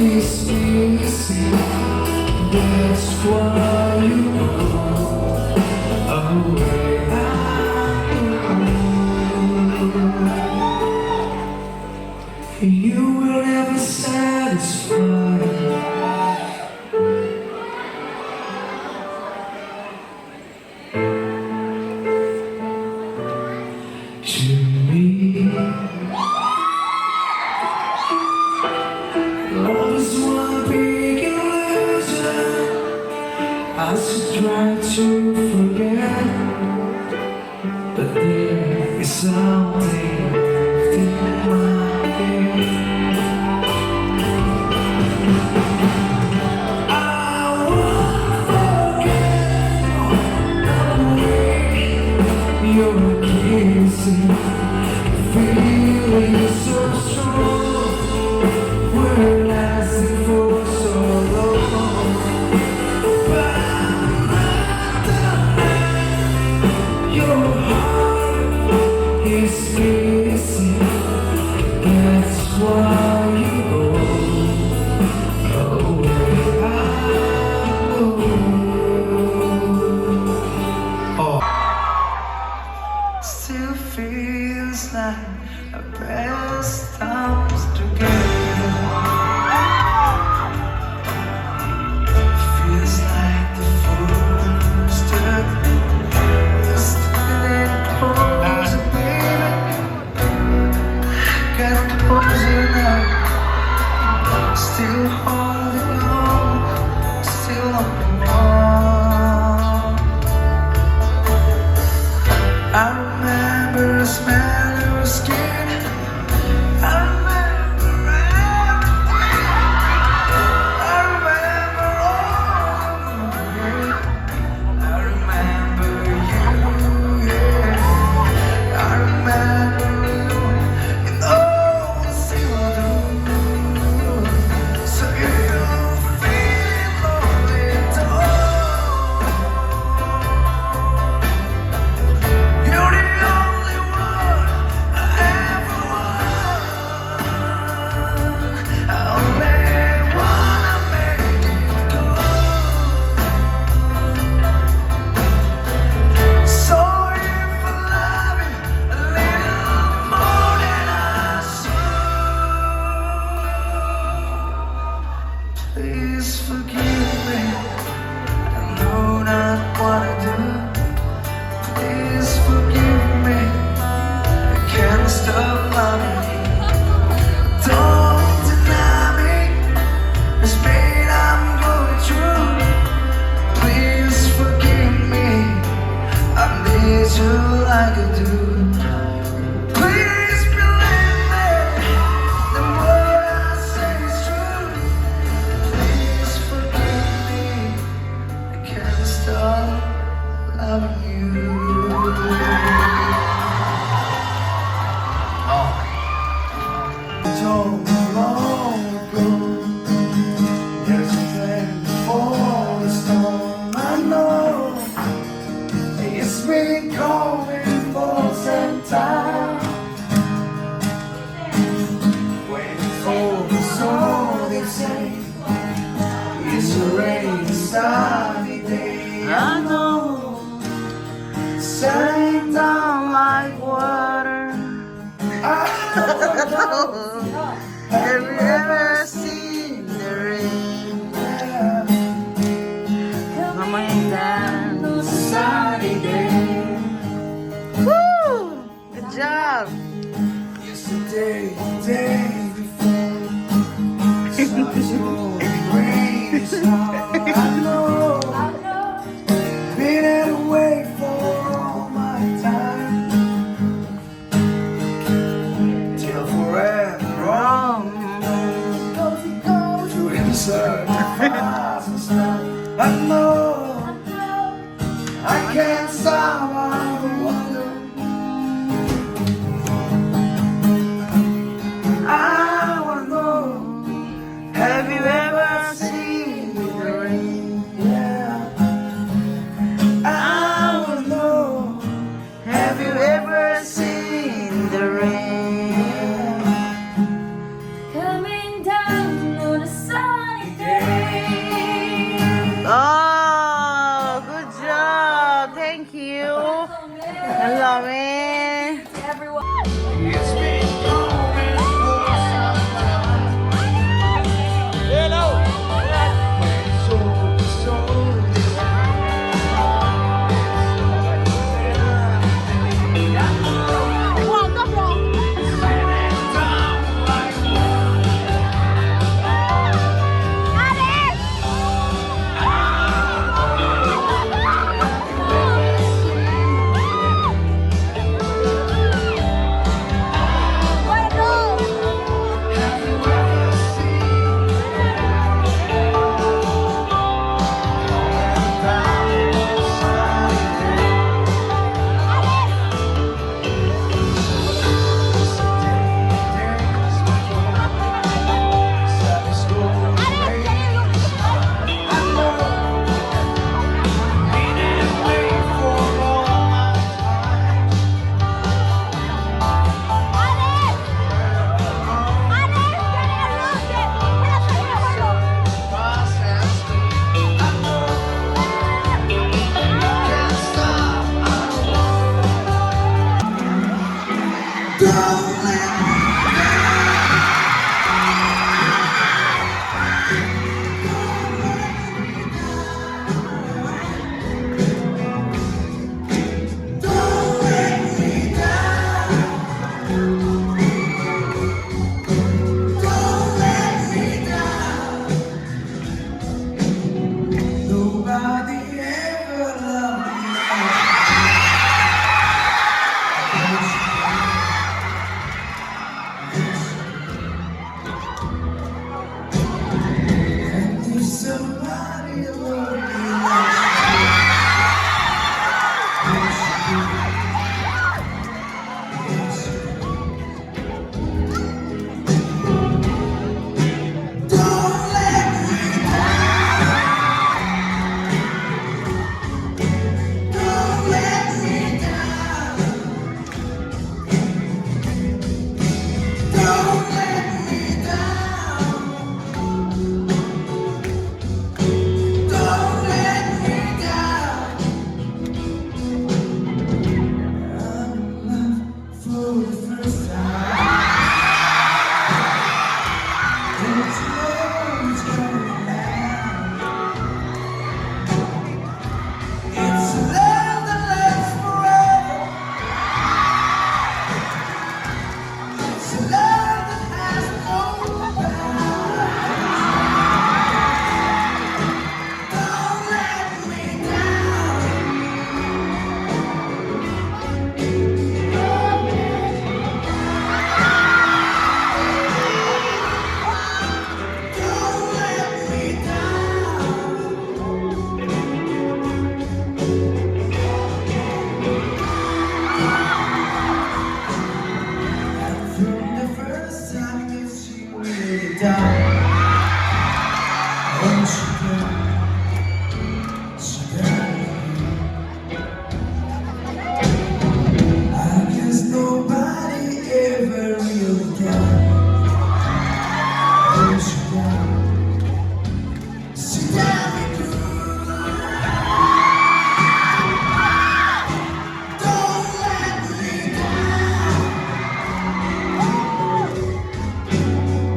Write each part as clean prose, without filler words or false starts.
Is missing. That's why you go away. You will never satisfy. To me. Love is one big illusion. I should try to forget, but there is something left in my head. I won't forget the way you're kissing, feeling so strong. We're lasting for so long, but I'm not the man your heart is missing. That's why you go away. I know. Oh. Still feels like our best times together. Feels like the first time. Just getting closer, baby. Got closer now. Still holding on, still holding on. I remember the smell of your skin. I remember everything. I remember all the way. I remember you, yeah. I remember you and all the things I do. So if you feel lonely, don't. You're the only one I ever want. I only wanna make it go. Sorry for loving a little more than I should. Please forgive me. I know not what I do. Please forgive me. I can't stop loving you. Don't deny me this pain I'm going through. Please forgive me. I need you like I do. Please believe me. The word I say is true. Please forgive me. I can't stop loving you. Oh. Told me long ago, there's a thing before the storm. I know it's been coming for some time. When it's over, so they say, it's a rainy, sunny day. I know. Setting Down like water. I know. Have you ever seen the rain coming down on a Sunny day. Woo! Good job. Yesterday, the day before. Sun is cold, rain is hard. I know. Been away for all my time. Till forever on. Through the sacrifice and stuff. I know. I can't stop. I wonder. I wanna know. Have you ever seen the rain? Yeah. I wanna know. Have you ever seen the rain? Coming down on a sunny She got, she got me. I guess nobody ever really got Oh, she got, she got me good. Don't let me down.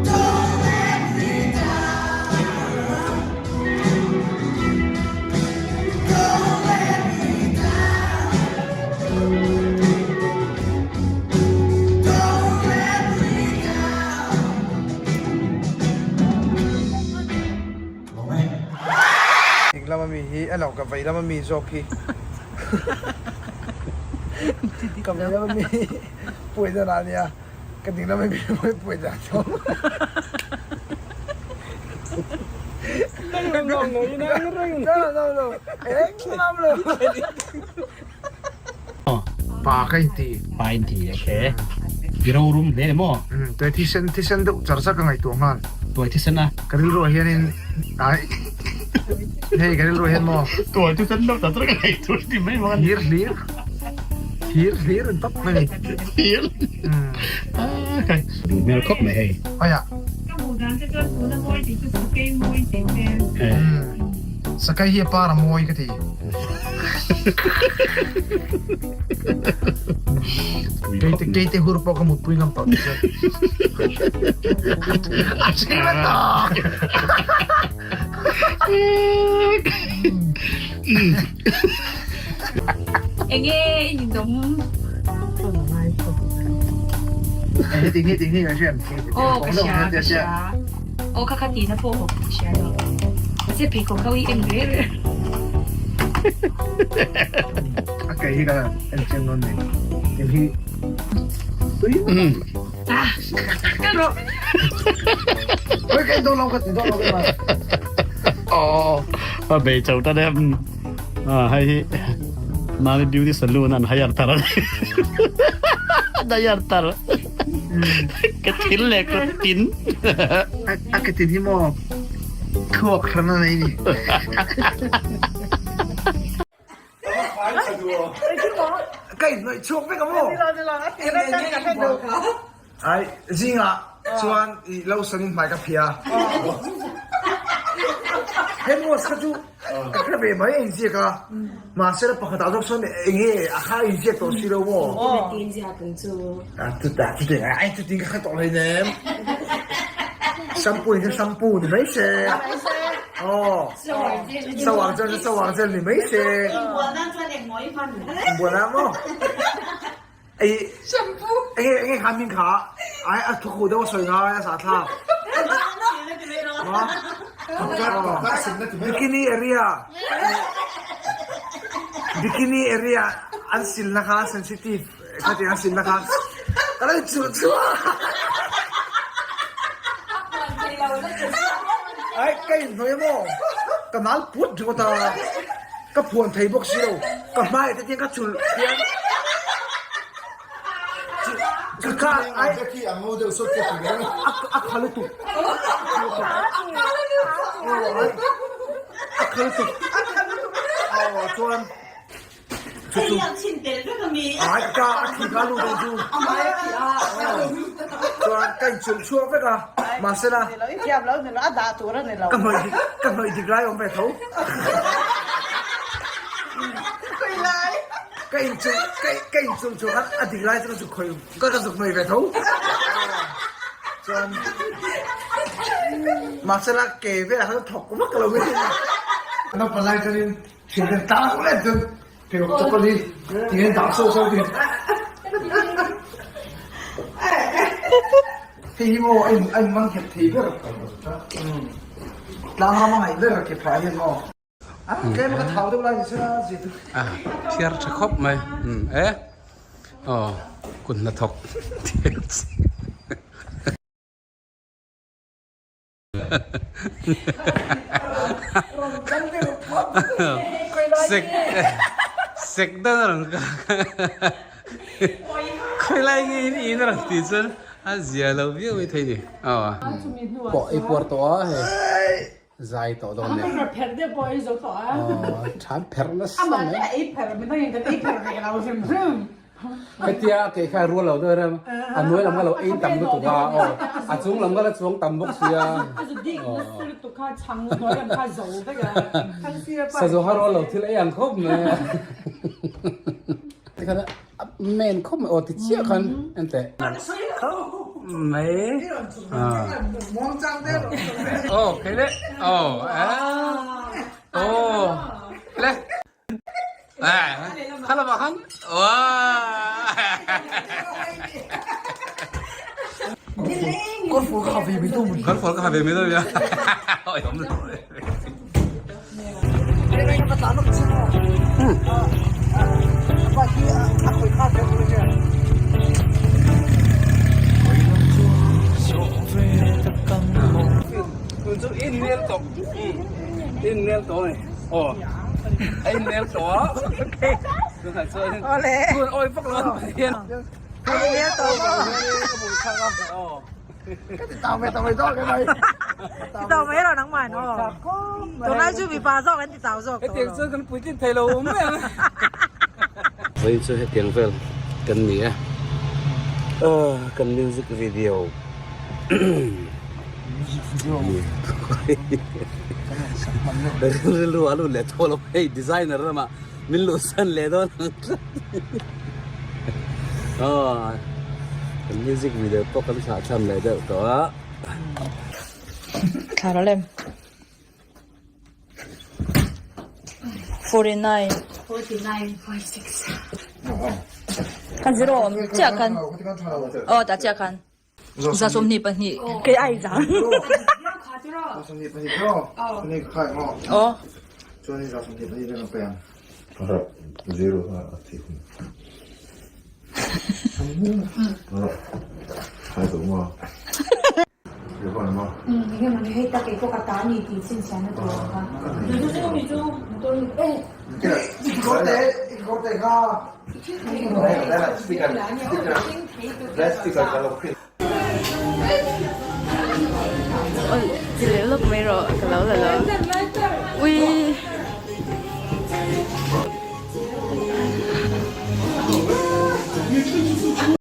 Don't let me down. Don't let me down. Don't let me down. Ding lama mi hi a lo ka vei lama mi zawk hi ka vei lama mi hi puai dan ah nia ka ding lama mi hi puai dan tho no no engmah lo Pa ka inti. Pa inti okay. I rorum hle ni maw? Tuai thisen thisen deuh char char ka ngaihtuah nghal. Tuai thisen a? Ka rilruah hianin ai hei ka rilruah hian maw? Tuai thisen deuh char char ka ngaihtuah ti mai maw? Hlir hlir hlir hlir an tawp mai ni. Hlir Duh hmel khawp mai hei. Aia. Ka hmuh dan te chuan tuna mawi tih chu sakei mawi tih hmel. Sakei hi a par a mawi ka ti. Keite keite hur pawh ka mutpui ngam tawh ti chuan. A chhing la tawk. Enge i ninawm? Heti hi ti hi ka hriat. Aw ka hria ka hria. Aw kha kha tihna pawh awm ka hria lo. Mahse pheikhawk ho hi en ve reng. A kei hi ka en chiang dawn ni. Eng hi tui Ah ka rawh. Oi ka en dawn lo ka ti dawn lo ka Aw a bei chho ta em. Ah hei hi Mami Beauty Saloon an hire thar a ni. An hire thar. Ka thil leh ka tin. A ka tin hi maw thluak hran a nei ni. Ka inhnawih chhuak vek a maw? Ai zingah chuan i lo sanin hmai ka phia. Hand wash kha chu ka hre ve mai a inziak a, mahse la pakhatah zawk sawn eng nge a kha a inziak tawh si lo maw? Chutah chutiang ai chutin ka hre tawh hleinem. Shampoo in kha shampoo ni mai se. Aw shower gel chu shower gel ni mai se. Inbual nan maw? Ei Shampoo. Enge enge kha min kha ai a thu khu deuh a sawi ngai a sahthlak. Ma. Bikini area. Bikini area an silna kha sensitive kha ti an silna kha ka lo chulh chhuah. Ai ka inhnawih a maw ka nal put ringawt a ka phuan thei bawk si lo ka hmaiah te tiang ka chulh hian ka ka ai a kha lutuk a kha lutuk aw chuan Ai ka a thi kha lu deuh chu chuan ka inchulh chhuak vek a mahsela ka hnawih dik ka hnawih dik lai awm ve tho ka inchulh ka inchulh chhuak a a dik lai chu ka zuk khawih ka ka zuk hnawih ve tho chuan mahsela ke velah khan thawk vak lo in naupang lai chuanin Thil kan tlang lo leh cun pheiawk chapal hi ti an dah sawhsawh ti. Hei hi maw a in a in man nghet thei ber. Tlang ram a ngaih ber ke phah hian maw. A tlem ka thau deuh lai ni sela zia tu. A phiar tha khawp mai e aw kut hnathawk Sek sek dan a rawn khawilai nge in in a rawn tih chuan a zia lo viau mai thei ni aw. Pawh ei puar tawh a hei. Zai tawh dawn nen. Aw than pherh nasa mai. Hetia kei kha rual lo deuh rem a hnuai lam kha lo ei tam lutuk a aw a chung lam kha la chuang tam bawk sia sazu ha rual lo thil ei ang khawp mai a tikhan a men khawp mai aw ti chiah khan enteh mai aw phei leh aw aw le Titau mai rawh nangmah in aw. Tunlai chu mipa zawk an titau zawk tawh lo. Kan puitlin thei lo mai ang. Vawiin chu hetiang vel kan ni a, kan music video. Rilru a lut leh tawh lo hei designer lamah min luhsan leh dawn ang tlat aw kan music video pawh kan thlah tham leh deuh tawh a. Thla rawh lem. 49. 49.6. Kan zero awm chiah khan. Aw tah chiah khan. 122 kei ai zang. Aw. Ti leh lawk mai rawh ka lo la lo. Uii.